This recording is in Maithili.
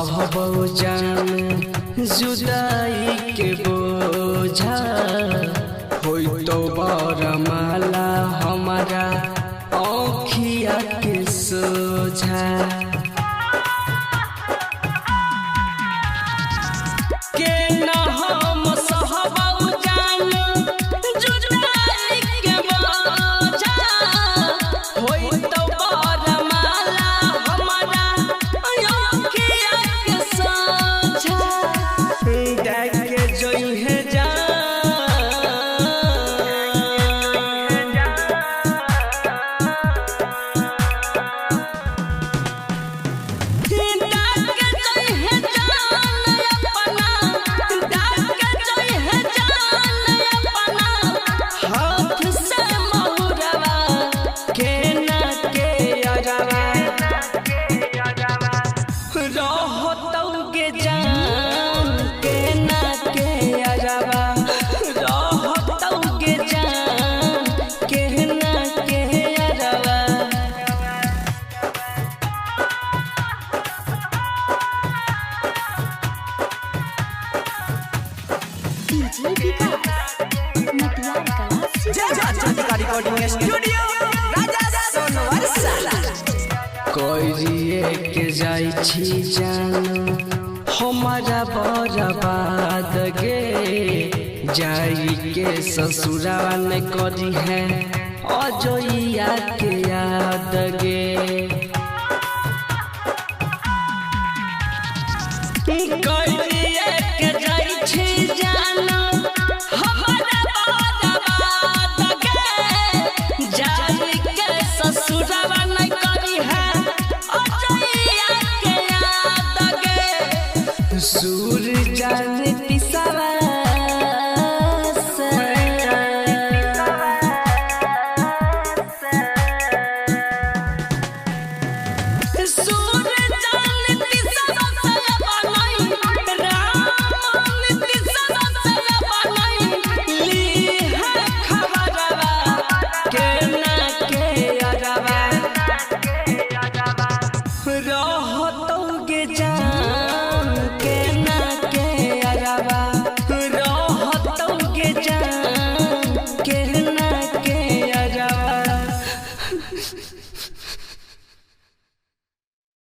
सहबौ जान जुदाई के बोझा, होई तो बरमाला हमारा औखिया के सोझा। के न हम सहबौ जान जुदाई के बोझा, होई तो बरमाला हमारा औखिया के सोझा। डाके जइहे डीजे विकास मटियार कला। जय मां चंडिका रिकॉर्डिंग स्टूडियो राजा सोनवर साला। करिए के जाइ छी जान हमारा बर्बाद गे, जाई के ससुराल न करी है अजोइया के याद गे। करिए के जाइ छी जान हमारा बर्बाद गे, जाई के ससुराल न करी है अजोइया के याद गे। सूर जान पिसावा रहतौ के जान के ना के अरवा।